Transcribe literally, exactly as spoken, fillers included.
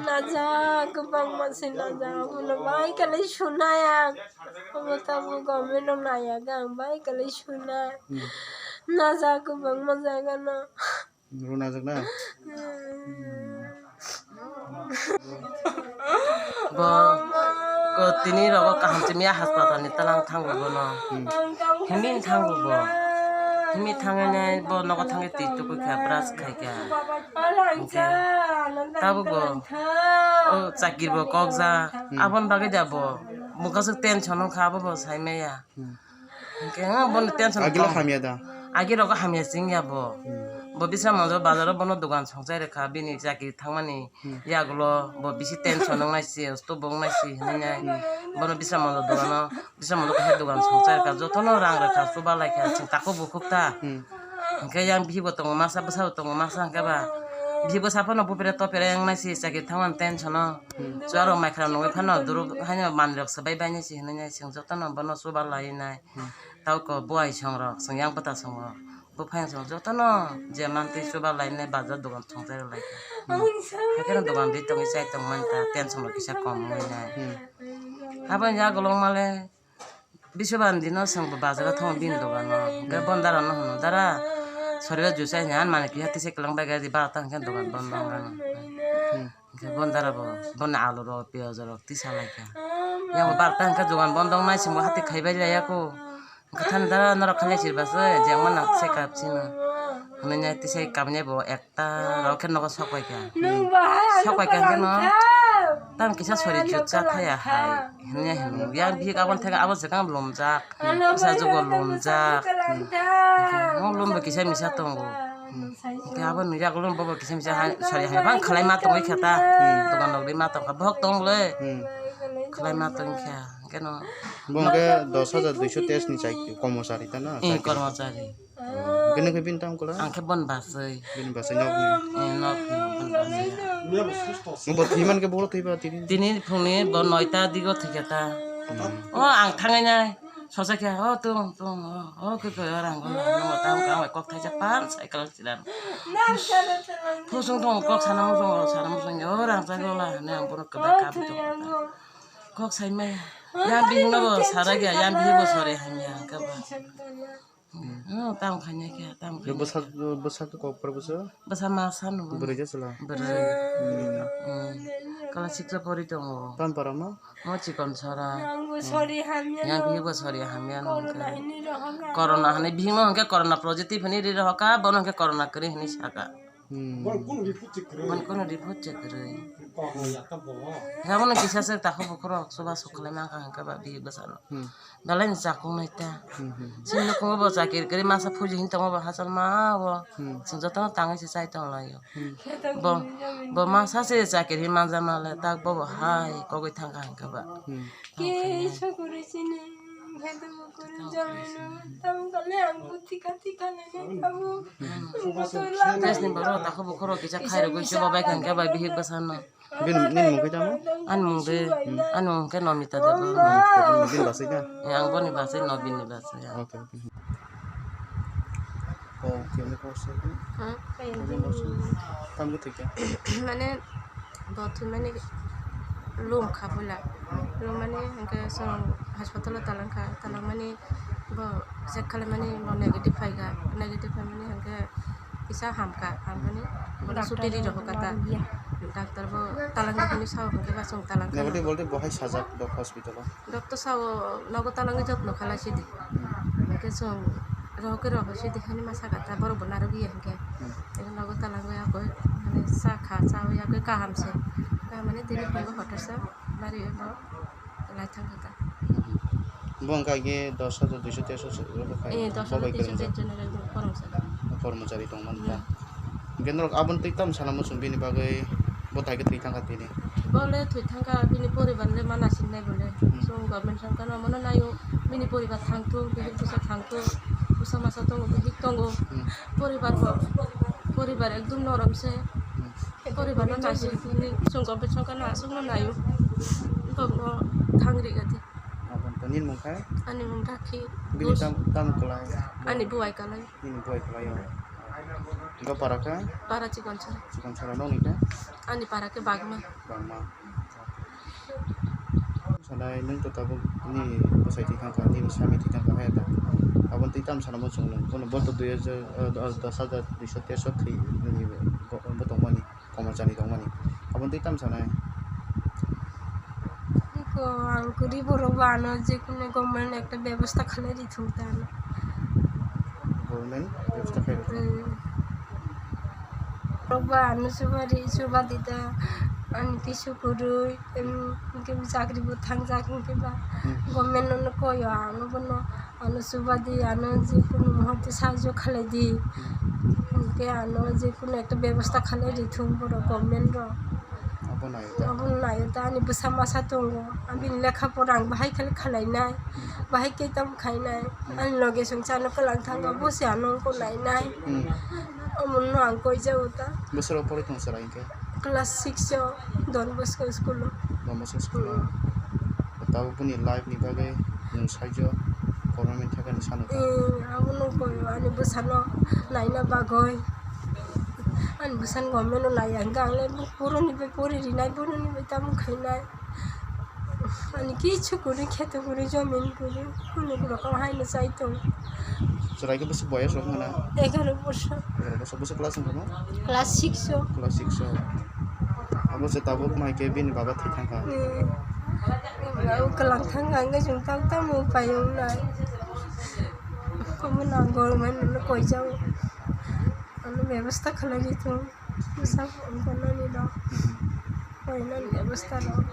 Najak, kwbangma se najak, abono bai kwlai sunai ang. Omo tabuk government no naiya khe ang bai kwlai sunai. Hmm. Najak kwbangma jaga no. Runa jak na? Bo, ko tini rogo kaham simi ya hospital ni talang thango bono. Hmm. Himi thango bo. Himi thangene bo nogo thangwi twi tukui kha, brush khai kha. Hingke tabuk bo, o chakir bo kok ja. Hmm. Aboni bagwi da bo. Mukaswk tension wngkha, abo bo sai maya. Hmm. Hingke, ah, bono tension. Agila tong. Hamya da? Agi rogo hamya sing ya bo. Hmm. Bo bisra monjo bazaro bono dogan songchai rekha, bini chakri thangmani. Hmm. Yagulo bo bisi tension wngnai si, stop bo wngnai si hinwi nai. Hmm. Bono bisra monjo dogano, bisra monjo kaisa dogan songchai rekha, jotono rang rekha, chuba laikha, chwng tako bukhuk ta. Hmm. Hingke yang bihibo tongo masa, bwsabo tongo masa, hingke ba bihibo saphano bupre topre wngnai si, chakri thangmani tension o. Hmm. Chuarok maikha nungwi phano duru haino manwirok swbai bainai si hinwi nai, chwng jotono bono chuba lai nai. Hmm. Tauko buai songrok, chwng yang bwta songrok, buphang songrok jotono je mantwi chuba lainai bazar dogan thwngchai rw lai kha. Hmm. Haikhe no dogan ri tongwi chai tong man ta, tension rok kisa kom wngwi nai. Hmm. Aboni yagulo wngmale Biswabandi no chwng bo bazar o thango bini dogan o. Hwnkhe Hmm. Bondara no hwno, "Dara, sori o juice aini, ani manwi kiya tisa kwlwng bai gari barota hwnkhe dogan bondo wngkha." Hmm. Hwnkhe Bondara bo, bono alu rok, piyaj rok tisa lai kha. Yang bo barota hwnkhe dogan bondo wngnai chwng bo hati khaibai laiya kho. Hwnkhe thani dara norok khailai sirba se jengma nang se kap sino. Hwnwi nai tisa kamya bo ekta rok khe nogo sok pai kha. Nwng bahai ano Sok pai kha hwnkhe no. Kwlangkha. Tam kisa sori Ano jut cha thaya kwlangkha. Hai. Hwnwi hwnwi. Yang bihik aboni theke abo swkang lumjak. Ano Bwsa jugo bahai ano lumjak. Kwlangkha. Hwnkhe mo lumbo kisa misa tongo. Ano sai Hwnkhe abo nujak lum bobo kisa misa hai, sori hai bang khlai ma tongwi kha ta. Hmm. Dogan rok ri ma tongkha. Bohok tong le. Hmm. Khlai ma tongkha. Hwnkhe no. Bo hwnkhe dos hajar duiso teis ni chai kormochari ta na? Eh, kormochari. Hwnkhe nokni bini tamo kwlai? Ang khe bon baswi. Bini baswi nokni? Eh, nokni bon baswi. Bo thwi man khe boro thwi ba tini? Tini phungni bo noita digo thwikha ta. Hmm. O ang thangnai nai. Sosa khe, o tung, tung, o, o khe khe o rang o rang o tamo khe ang bai kok thaisa pan cycle chilan. Phusung tung kok sana musung o sana musung o rang cycle la ne ang bono khe bai kap tung. Kok sai maya. Yang bihik no bo sarai ya, yang bihik bo sori hamya ang khe ba. Hmm, tamo khaina khe, tamo Yo khaina bwsa, khe. Bwsa khe kok par bwsa? Bwsa ma sanu. Bwrwi ja chwla? Bwrwi. Hmm. Hmm. Kala sikla pori tongo. Tam para ma? Mo chikon sora. Yang bo sori hamya no. Yang bihik bo sori hamya no Corona hwnkhe. Hini rohorna. Corona hwnwi bihik no hwnkhe corona positive hwnwi ri rohorkha, bono hwnkhe corona kwrwi hwnwi saka. Hmm. Bono kunu report check kwrwi. Bono kunu report check kwrwi. Corona ya ta bo. Yabono kisa se takhuk bukhurok chuba suk khlai mankha hwnkhe ba bihik bwsano. Hmm. Belai ni chakung nai ta. Hmm, hmm, hmm. Chini nukhungo bo chakiri kwrwi masa phuji hin tongo bo hachal ma bo. Hmm. Chwng jotono tangwi se chai tong lai o. Hmm. Bo, bo masa se chakiri hin manja ma le tak bo bo hai kogwi thang kha hwnkhe ba. Hmm. Kisa kwrwi chini, kisa kwrwi chini, tamo kale ang bo thika thika nai nai tamo. Hmm. Test ni borok takhuk bukhurok kisa khairogwi chuba bai kha hwnkhe ba bihik bwsano. Bini, nini mung khe tamo? Ani mung de, ani mung khe Nomita Debbarma. Bini basai na? Eh, ang boni basai, Nobin ni basai, ya. Okay, okay. Oh, okay, okay, okay. Hmm? Tam khe thik ya? Mane, bo thwimani lum kha bwla. Lum mani hwnkhe chwng hospital o talang kha, talang mani bo check khaimani bo negative phaikha, negative phaimani hwnkhe kisa hamkha, hamkani bono suti ri rohorkha ta. Doctor bo talangdi hwnwi sao hwnkhe ba chwng talangkha. Negative bolte bo hai sajak dok hospital o? Doctor sao nogo talangwi jotno khalai sidi. Hwnkhe chwng rohorkhe rohor sidi hwnwi ma sakha ta, borok bo narwkya hwnkhe. Hmm. Nogo talangwi yakwi mane cha kha, chawi yakwi kaham se. Kaham mane tini phungo hotorsa bari bo. Lai thang kha ta. Bo wngkha khe dos hajar duiso teso se, eh, dos hajar duiso teso general kormchari. Kormchari tongmani ta. Hmm. Hwnkhe norok aboni twi tamo sana muchung bini bagwi bo thai khe thwi thang kha tini? Bo le thwi thang kha, bini poribar le ma naising nai bo le. Hmm. Chwng government song kha no, mono naio, bini poribar thang thung, bini bwsa thang thung, bwsa Masa tongo, bihik tongo. Hmm. Poribar bo, poribar ekdom norom se. Hmm. Poribar no naising sini, chwng kok bwswk no aswk no naio. Bokno thang ri gati. Aboni to nini mung khe? Ani mung Rakhi. Bini tam, tam kwlai? Ani buai kwlai. Nini buai kwlai o. Go para khe? Para Chikonsara. Chikonsara nokni khe? Ani para khe Bagma. Bagma. Sanai nwng to tabuk nini bwsai thwi thangkha, nini sami thwi thangkha hai da. Aboni twi tam sana muchung nwng. Bono bo to dui hajar, eh, dos hajar duiso terso thwi nini bo, bo tongmani, komarjani tongmani. Aboni twi tam sanai. Iko ang kwrwi borok bo ano je kono government ekta bebosta khalai rithung ta ano. Government bebosta khalai rithung. Hmm. Borok bo ano chuba ri, chuba di ta, ani kisu kwrwi. Em, hwnkhe bo chakri bo thangjak hwnkhe ba. Hmm. Government no koi o, ano bono, ano chuba di, ano je kono muhurte sahajyo khalai di. Hmm. Hwnkhe ano je kono ekta bebosta khalai rithung borok government rok. Abo nai ta. Abo nai ta, ani bwsa masa tongo, abini lekha pora ang bahai khe khalai nai, hmm, bahai khe tamo khai nai. Hmm. Ani loge song chano kwlang thangkha, bo se ano wngkha nai nai. Hmm. Omono ang koi jago ta. Bwswk rok poroi tong chwrai hwnkhe? Class six o Don Bosco school o. Don Bosco school o. Hmm. Tabuk bini life ni bagwi nwng saijo government thakani sano ta? Eh, abono koi ani bwsano naina bagwi. Ani bwsano government o naiya hwnkhe ang le boroni bai pori rinai, boroni bai tamo khainai. Ani kichu kwrwi, kheto kwrwi, jomin kwrwi, kunu rokam haino chai tong. Chwrai khe bwswk boyes rok wngkha na? Egaroh boso. Egaroh boso, bwswk class wngkha mo? Class six o. Class six o. Abo se tabuk mai khe bini baba thwi thangkha. Hmm. Baba kwlang thangkha, hwnkhe chwng tamo tamo upai wngnai. Omo nang government no koi jago. Ano bebosta khalai di thung. Bwsa wngkha nani rok. Koi nani bebosta rok.